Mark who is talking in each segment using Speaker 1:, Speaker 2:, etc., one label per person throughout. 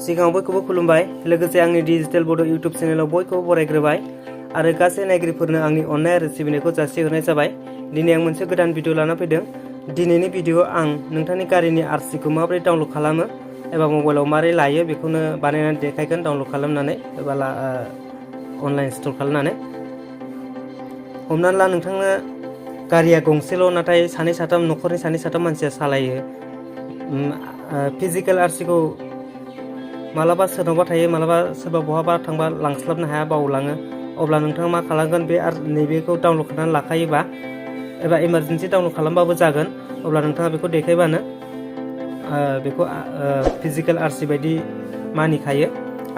Speaker 1: सिगाङाव बयखौबो खुलुमबाय लोगोसे आंनि डिजिटेल बड' इउट्युब चेनेलाव बयखौबो बरायग्रोबाय आरो गासै नायगिरिफोरनो आंनि अननाय आरो सिबिनायखौ जासिहरनाय जाबाय। दिनै आं मोनसे गोदान भिडिअ लाना फैदों। दिनैनि भिडिअ आं नोंथांनि गारिनि आरसिखौ माबोरै डाउनलड खालामो एबा मबाइलाव माबोरै लायो बेखौनो बानायनानै देखायगोन डाउनलड खालामनानै एबा अनलाइन इनस्टल खालामनानै। हमनानै ला नोंथांनो गारिया गंसेल' नाथाय न'खरनि सानै साथाम मानसिया सालायो। फिजिकेल आरसिखौ मालाबा सोरनावबा थायो, मालाबा सोरबा बहाबा थांबा लांस्लाबनो हाया, बावलाङो। अब्ला नोंथाङा मा खालामगोन, नैबेखौ डाउनलड खालामनानै लाखायोबा एबा इमारजेन्सि डाउनलड खालामबाबो जागोन। अब्ला नोंथाङा बेखौ देखायबानो बेखौ फिजिकेल आरसि बायदि मानिखायो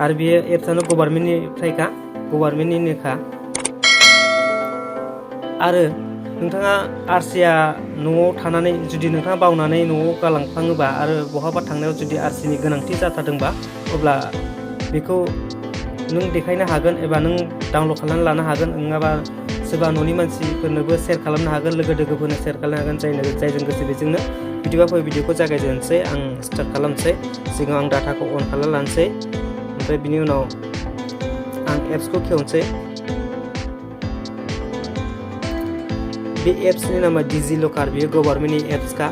Speaker 1: आरो बेयो एप्सआनो गभार्नमेन्टनिनोखा। आरो नोंथाङा आरसिया न'आव थानानै जुदि नोंथाङा बावनानै न'आव गालांफ्लाङोबा आरो बहाबा थांनायाव जुदि आरसिनि गोनांथि जाथारदोंबा अब्ला बेखौ नों देखायनो हागोन एबा नों डाउनलड खालामनानै लानो हागोन। नङाबा सोरबा न'नि मानसिफोरनोबो शेयार खालामनो हागोन, लोगो दोगोफोरनो शेयार खालामनो हागोन, जायजों गोसो बेजोंनो। बिदिबा फै भिडिअखौ जागायजेननोसै। आं स्टार्ट खालामनोसै। सिगाङाव आं डाटाखौ अन खालामना लानोसै, ओमफ्राय बिनि उनाव आं एप्सखौ खेवनोसै। बे एप्सनि नामा डिजिलकार, बेयो गभार्नमेन्टनि एप्सखा,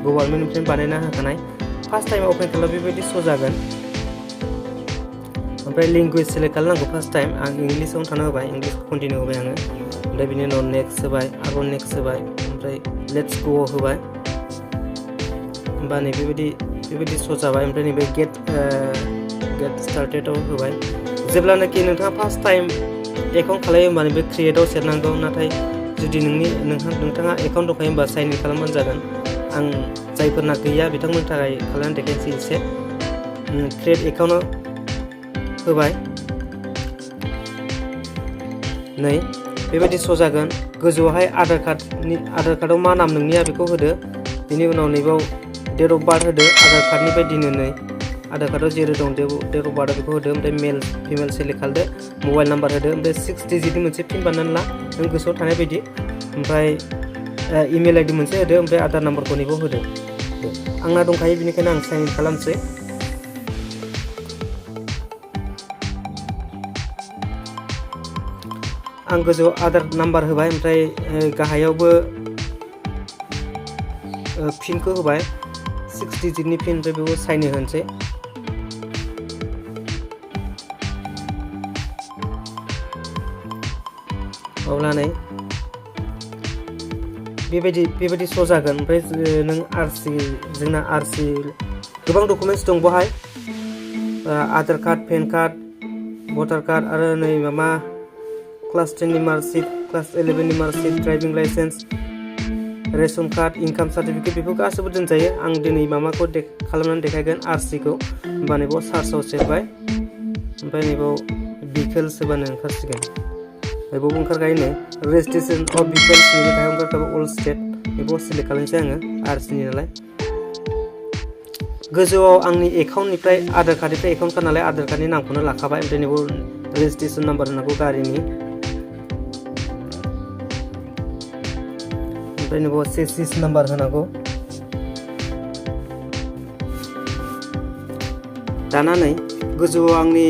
Speaker 1: गभार्नमेन्टनिफ्राय बानायना होखानाय। फार्स्ट टाइम अपेन खालामब्ला बेबायदि श' जागोन। ओमफ्राय लेंगुवेज सेलेक्ट खालामनांगौ। फार्स्ट टाइम आं इंलिसावनो थाना होबाय, इंलिसखौ कन्टिनिउ होबाय आङो। ओमफ्राय बिनि उनाव नेक्स्ट होबाय, आरोबाव नेक्स्ट होबाय, ओमफ्राय लेट्स ग' होबाय। होमबा बेबायदि श' जाबाय। ओमफ्राय नैबे गेट स्टार्टेडआव होबाय। जेब्लानाखि नोंथाङा फार्स्ट टाइम एकाउन्ट खालायो होमबा नैबे क्रिएटआव सेरनांगौ। नाथाय जुदि नोंथाङा एकाउन्ट दंखायो होमबा साइन इन खालामबानो जागोन। आं जायफोरना गैया बिथांमोननि थाखाय खालामनानै देखायनोसै एसे। क्रिएट एकाउन्टआव होबाय। नै बेबायदि श' जागोन। गोजौआवहाय आधार कार्डआव मा नाम नोंनिया बेखौ होदो। बिनि उनाव नैबाव डेट अफ बार्थ होदो, आधार कार्डनि बायदिनो नै आधार कार्डआव जेरै दं डेट अफ बार्थ बेखौ होदो। ओमफ्राय मेल फिमेल सेलेक्ट खालामदो, मबाइल नाम्बार होदो, ओमफ्राय 6 डिजिटनि मोनसे पिन बानायनानै ला नों गोसोआव थानाय बायदि। ओमफ्राय इमेल आइडि मोनसे होदो, ओमफ्राय आधार नाम्बारखौ नैबाव होदो। आंना दंखायो बेनिखायनो आं साइन इन खालामसै। आं गोजौआव आधार नाम्बार होबाय, ओमफ्राय गाहायावबो पिनखौ होबाय, 6 डिजिटनि पिन, ओमफ्राय बेखौ साइन इन होनोसै। अब्लानो बेबायदि श' जागोन। ओमफ्राय नों जोंना आरसि गोबां डकुमेन्टस दं बेवहाय। Aadhaar card, PAN card, voter card आरो नै माबा क्लास 10नि मार्कशिट, क्लास 11नि marksheet, driving licence, ration card, income certificate, बेफोर गासैबो दोनजायो। आं दिनै माबाखौ खालामनानै देखायगोन, आरसिखौ। होमबा नैबाव सार्चआव सेरबाय, ओमफ्राय नैबाव भिकेल्स होबानो ओंखारसिगोन। नैबावबो ओंखारखायो नै रेजिस्ट्रेसन अफ भिकेल्स, नैबे गाहायाव ओंखारखाबाय अल स्टेट। बेखौ सिलेक्ट खालामनोसै आङो, आरसिनि नालाय। गोजौआव आंनि एकाउन्टनिफ्राय आधार कार्डनिफ्राय एकाउन्ट कार्ड नालाय आधार कार्डनि नामखौनो लाखाबाय। ओमफ्राय नैबाव रेजिस्ट्रेसन नाम्बार होनांगौ गारिनि। ओमफ्राय नैबाव चेसिस नाम्बार होनांगौ। दाना नै गोजौआव आंनि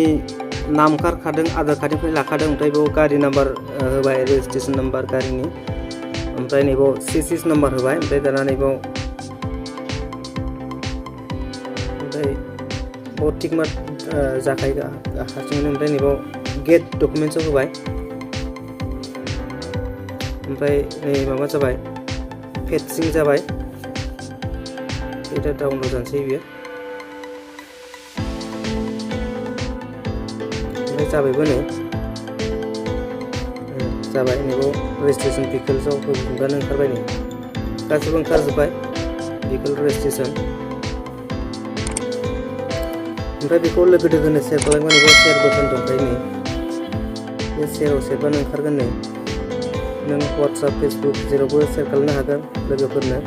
Speaker 1: नाम खारखादों, आधार कार्डनिफ्राय लाखादों। ओमफ्राय बेयाव गारि नाम्बार होबाय, रेजिस्ट्रेसन नाम्बार गारिनि। ओमफ्राय नैबाव चेसिस नाम्बार होबाय। ओमफ्राय दाना नैबाव टिक मार्क जाखायो हारसिङैनो। ओमफ्राय नैबाव गेट डकुमेन्ट्सआव होबाय। ओमफ्राय नै माबा जाबाय, फेटसिं जाबाय। दा डाउनलड जानोसै बियो। ओमफ्राय जाबायबो नै जाबाय। नैबाव रेजिस्ट्रेसन भिकेल्सआव होबानो ओंखारबाय। नै गासैबो ओंखारजोब्बाय, भिकेल रेजिस्ट्रेसन। ओमफ्राय बेखौ लोगो दोगोनो शेयार खालामगोन। नैबाव शेयार बटन दंखायो नै, बे शेयाराव सेरबानो ओंखारगोन। नै नों वाट्सएप, फेसबुक जेरावबो शेयार खालामनो हागोन, लोगोफोरनो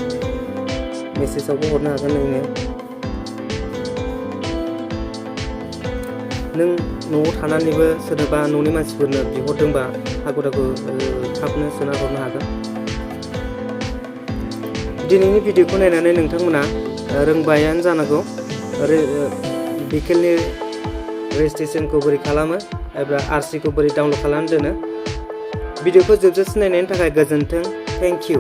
Speaker 1: मेसेजावबो हरनो हागोन। नों न'आव थानानैबो सोरनोबा न'नि मानसिफोरनो बिहरदोंबा हागु थाबनो सोना हरनो हागोन। दिनैनि भिडिअखौ नायनानै नोंथांमोना रोंबायानो जानांगौ। भेहिकेलनि रेजिस्ट्रेसनखौ बोरै खालामो एबा आरसिखौ बोरै डाउनलड खालामनानै दोनो। भिडिअखौ जोबजासिम नायनायनि थाखाय गोजोन्थों। Thank you.